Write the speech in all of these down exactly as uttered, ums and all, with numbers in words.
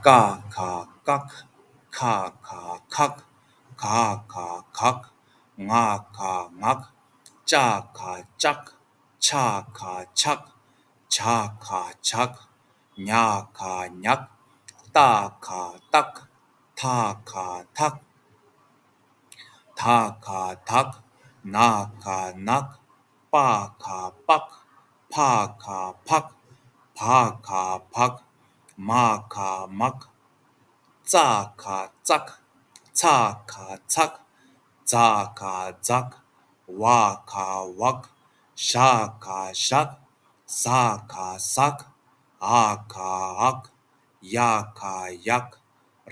ཀ་ཁ་ཀག་ཁ་ཁ་ཁག་ག་ཁ་གག་ང་ཁ་ངག་ཅ་ཁ་ཅག་ཆ་ཁ་ཆག་ཇ་ཁ་ཇག་ཉ་ཁ་ཉག་ཏ་ཁ་ཏག་ཐ་ཁ་ཐག་ད་ག་དག་ན་ག་ནག་པ་ག་པག་ཕ་ག་ཕག་བ་ག་བག་མ་ག་མག་ཙ་ག་ཙག་ཚ་ག་ཚག་ཛ་ག་ཛག་ཝ་ག་ཝག་ཞ་ག་ཞག་ཟ་ག་ཟག་འ་ག་འག་ཡ་ག་ཡག་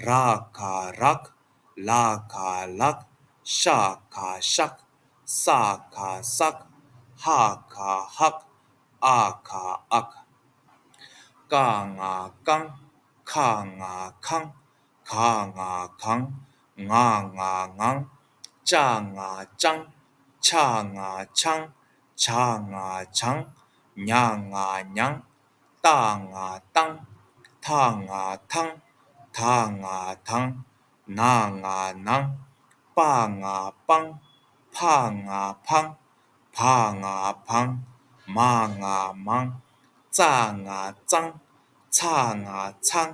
ར་ག་རག་ལ་ག་ལག་ཤ་ག་ཤག་ས་ག་སག་ཧ་ག་ཧག་ཨ་ག་ཨག་ཀ་ང་ཀང་ཁ་ང་ཁང་ག་ང་གང་ང་ང་ངང་ཅ་ང་ཅང་ཆ་ང་ཆང་ཇ་ང་ཇང་ཉ་ང་ཉང་ཏ་ང་ཏང་ཐ་ང་ཐང་ད་ང་དང་ན་ང་ནང་པ་ང་པང་ཕ་ང་ཕང་བ་ང་བང་མ་ང་མང་ཙ་ང་ཙང་ཚ་ང་ཚང་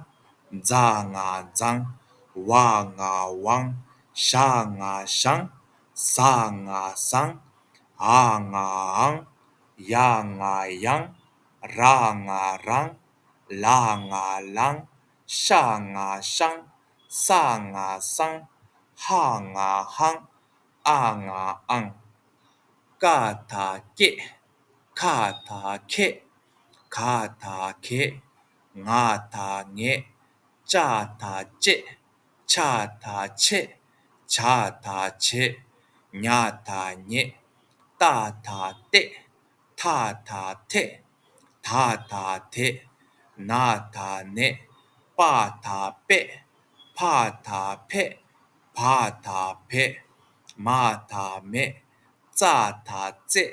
ཛ་ང་ཛང་ཝ་ང་ཝང་ཞ་ང་ཞང་ཟ་ང་ཟང་འ་ང་འང་ཡ་ང་ཡང་ར་ང་རང་ལ་ང་ལང་ཤ་ང་ཤང་ས་ང་སང་ཧ་ང་ཧང་ཨ་ང་ཨང་། ཀ་ད་ཀེ། ཁ་ད་ཁེ། ག་ད་གེ། ང་ད་ངེ། ཅ་ད་ཅེ། ཆ་ད་ཆེ། ཇ་ད་ཇེ། ཉ་ད་ཉེ། ཏ་ད་ཏེ། ཐ་ད་ཐེ། ད་ད་དེ། ན་ད་ནེ། པ་ད་པེ། ཕ་ད་ཕེ། བ་ད་བེ། མ་ད་མེ། ཙ་ད་ཙེ།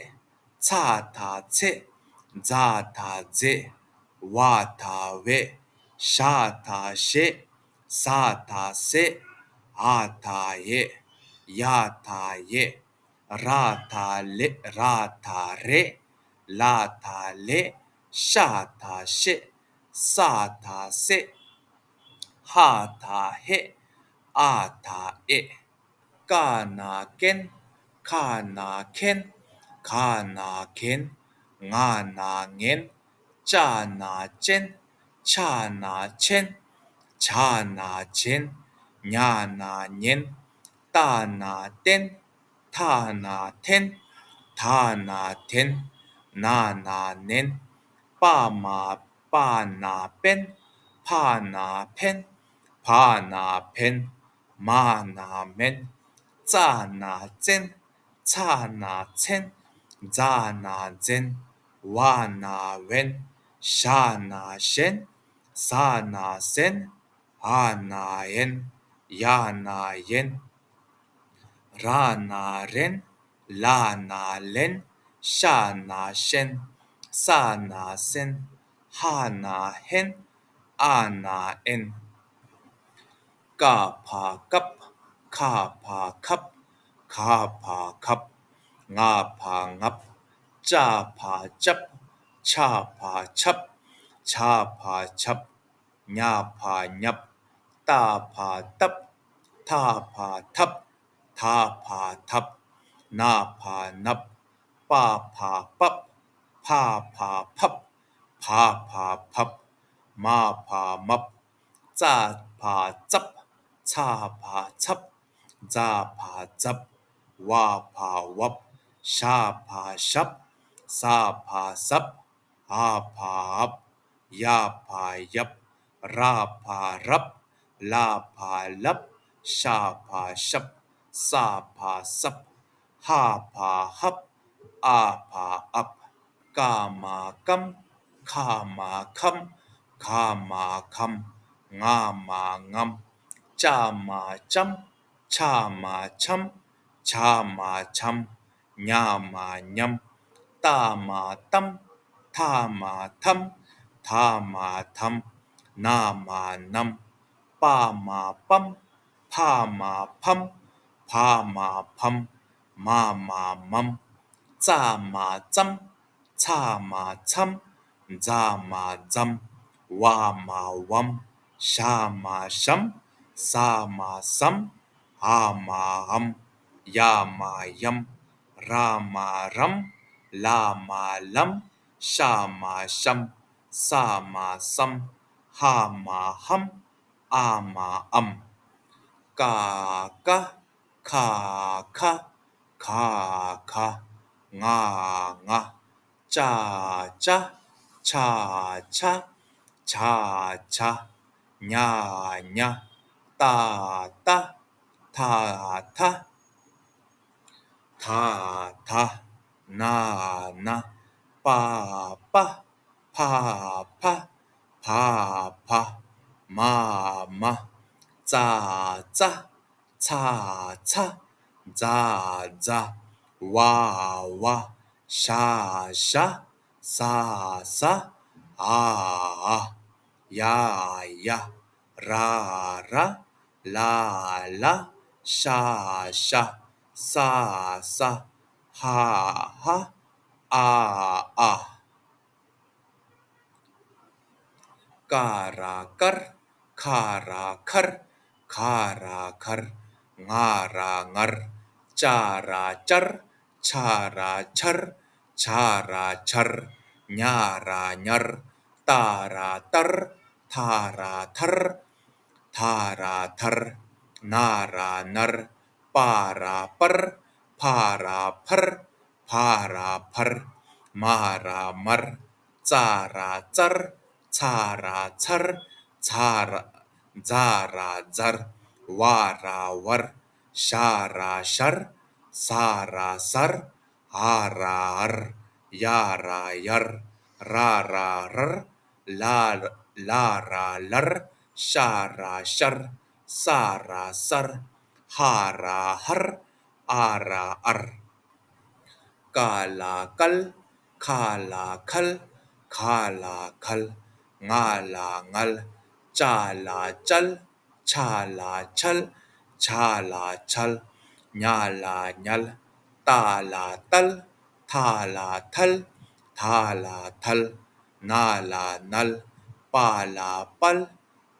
ཚ་ད་ཚེ། ཛ་ད་ཛེ། ཝ་ད་ཝེ། ཞ་ད་ཞེ། ཟ་ད་ཟེ། འ་ད་འེ། ཡ་ད་ཡེ། ར་ད་ལེ། ར་ད་རེ། ལ་ད་ལེ། ཤ་ད་ཤེ། ས་ད་སེ། ཧ་ད་ཧེ། ཨ་ད་ཨེ། ཀ་ན་ཀེན། ཁ་ན་ཁེན། ག་ན་གེན། ང་ན་ངེན། ཅ་ན་ཅེན། ཆ་ན་ཆེན། ཇ་ན་ཇེན། ཉ་ན་ཉེན། ཏ་ན་ཏེན། ཐ་ན་ཐེན། ད་ན་དེན། ན་ན་ནེན། པ་མ། པ་ན་པེན། ཕ་ན་ཕེན། བ་ན་བེན། མ་ན་མེན། ཙ་ན་ཙེན། ཚ་ན་ཚེན། ཛ་ན་ཛེན། ཝ་ན་ཝེན། ཞ་ན་ཞེན། ཟ་ན་ཟེན། འ་ན་འེན། ཡ་ན་ཡེན། ར་ན་རེན། ལ་ན་ལེན། ཤ་ན་ཤེན། ས་ན་སེན། ཧ་ན་ཧེན། ཨ་ན་ཨེན། ཀ་ཕ་ཀབ། ཁ་ཕ་ཁབ། ག་ཕ་གབ། ང་ཕ་ངབ། ཅ་ཕ་ཅབ། ཆ་ཕ་ཆབ། ཇ་ཕ་ཇབ། ཉ་ཕ་ཉབ། ཏ་ཕ་ཏབ། ཐ་ཕ་ཐབ། ད་ཕ་དབ། ན་ཕ་ནབ། པ་ཕ་པབ། ཕ་ཕ་ཕབ། བ་ཕ་བབ། མ་ཕ་མབ། ཙ་ཕ་ཙབ། ཚ་ཕ་ཚབ། ཛ་ཕ་ཛབ། ཝ་ཕ་ཝབ། ཞ་ཕ་ཞབ། ཟ་ཕ་ཟབ། འ་ཕ་འབ། ཡ་ཕ་ཡབ། ར་ཕ་རབ། ལ་ཕ་ལབ། ཤ་ཕ་ཤབ། ས་ཕ་སབ། ཧ་ཕ་ཧབ། ཨ་ཕ་ཨབ། ཀ་མ་ཀམ། ཁ་མ་ཁམ། ག་མ་གམ། ང་མ་ངམ། ཅ་མ་ཅམ། ཆ་མ་ཆམ། ཇ་མ་ཇམ། ཉ་མ་ཉམ། ཏ་མ་ཏམ། ཐ་མ་ཐམ། ད་མ་དམ། ན་མ་ནམ། པ་མ་པམ། ཕ་མ་ཕམ། བ་མ་བམ། མ་མ་མམ། ཙ་མ་ཙམ། ཚ་མ་ཚམ། ཛ་མ་ཛམ། ཝ་མ་ཝམ། ཞ་མ་ཞམ། ཟ་མ་ཟམ། འ་མ་འམ། ཡ་མ་ཡམ། ར་མ་རམ། ལ་མ་ལམ། ཤ་མ་ཤམ། ས་མ་སམ། ཧ་མ་ཧམ། ཨ་མ་ཨམ། ཀ་ཀ། ཁ་ཁ། ག་ག། ང་ང་། ཅ་ཅ། ཆ་ཆ། ཇ་ཇ། ཉ་ཉ། ཏ་ཏ། ཐ་ཐ། ད་ད། ན་ན། པ་པ། ཕ་ཕ། བ་བ། མ་མ། ཙ་ཙ། ཚ་ཚ། ཛ་ཛ། ཝ་ཝ། ཞ་ཞ། ཟ་ཟ། འ་འ། ཡ་ཡ། ར་ར། ལ་ལ། ཤ་ཤ། ས་ས། ཧ་ཧ། ཨ་ཨ། ཀ་ར་ཀར། ཁ་ར་ཁར། ག་ར་གར། ང་ར་ངར། ཅ་ར་ཅར། ཆ་ར་ཆར། ཇ་ར་ཇར། ཉ་ར་ཉར། ཏ་ར་ཏར། ཐ་ར་ཐར། ད་ར་དར། ན་ར་ནར། པ་ར་པར། ཕ་ར་ཕར། བ་ར་བར། མ་ར་མར། ཙ་ར་ཙར། ཚ་ར་ཚར། ཛ་ར། ཛ་ར་ཛར། ཝ་ར་ཝར། ཞ་ར་ཞར། ཟ་ར་ཟར། འ་ར་འར། ཡ་ར་ཡར། ར་ར་རར། ལ་ལ་ར་ལར། ཤ་ར་ཤར། ས་ར་སར། ཧ་ར་ཧར། ཨ་ར་ཨར། ཀ་ལ་ཀལ། ཁ་ལ་ཁལ། ག་ལ་གལ། ང་ལ་ངལ། ཅ་ལ་ཅལ། ཆ་ལ་ཆལ། ཇ་ལ་ཇལ། ཉ་ལ་ཉལ། ཏ་ལ་ཏལ། ཐ་ལ་ཐལ། ད་ལ་ཐལ། ན་ལ་ནལ། པ་ལ་པལ།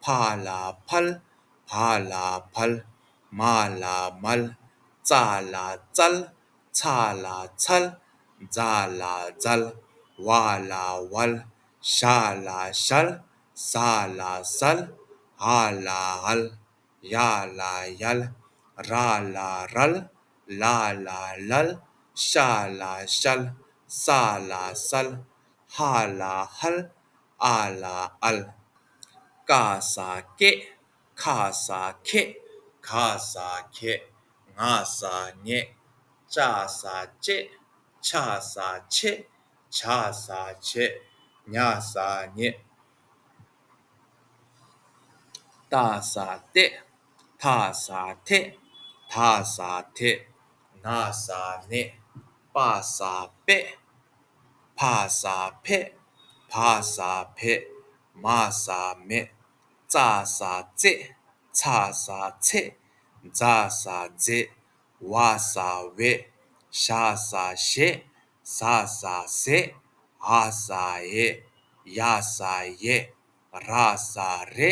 ཕ་ལ་ཕལ། བ་ལ་བལ། མ་ལ་མལ། ཙ་ལ་ཙལ། ཚ་ལ་ཚལ། ཛ་ལ་ཛལ། ཝ་ལ་ཝལ། ཞ་ལ་ཞལ། ཟ་ལ་ཟལ། འ་ལ་འལ། ཡ་ལ་ཡལ། ར་ལ་རལ། ལ་ལ་ལལ། ཤ་ལ་ཤལ། ས་ལ་སལ། ཧ་ལ་ཧལ། ཨ་ལ་ཨལ། ཀ་ས་ཀེ། ཁ་ས་ཁེ། ག་ས་ཁེ། ང་ས་ངེ། ཅ་ས་ཅེ། ཆ་ས་ཆེ། ཇ་ས་ཇེ། ཉ་ས་ཉེ། ཏ་ས་ཏེ། ཐ་ས་ཐེ། ད་ས་ཐེ། ན་ས་ནེ། པ་ས་པེ། ཕ་ས་ཕེ། བ་ས་བེ། མ་ས་མེ། ཙ་ས་ཙེ། ཚ་ས་ཚེ། ཛ་ས་ཛེ། ཝ་ས་ཝེ། ཞ་ས་ཞེ། ཟ་ས་ཟེ། འ་ས་འེ། ཡ་ས་ཡེ། ར་ས་རེ།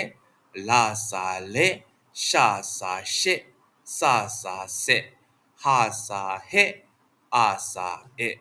ལ་ས་ལེ། ཤ་ས་ཤེ། ས་ས་སེ། ཧ་ས་ཧེ། ཨ་ས་ཨེ།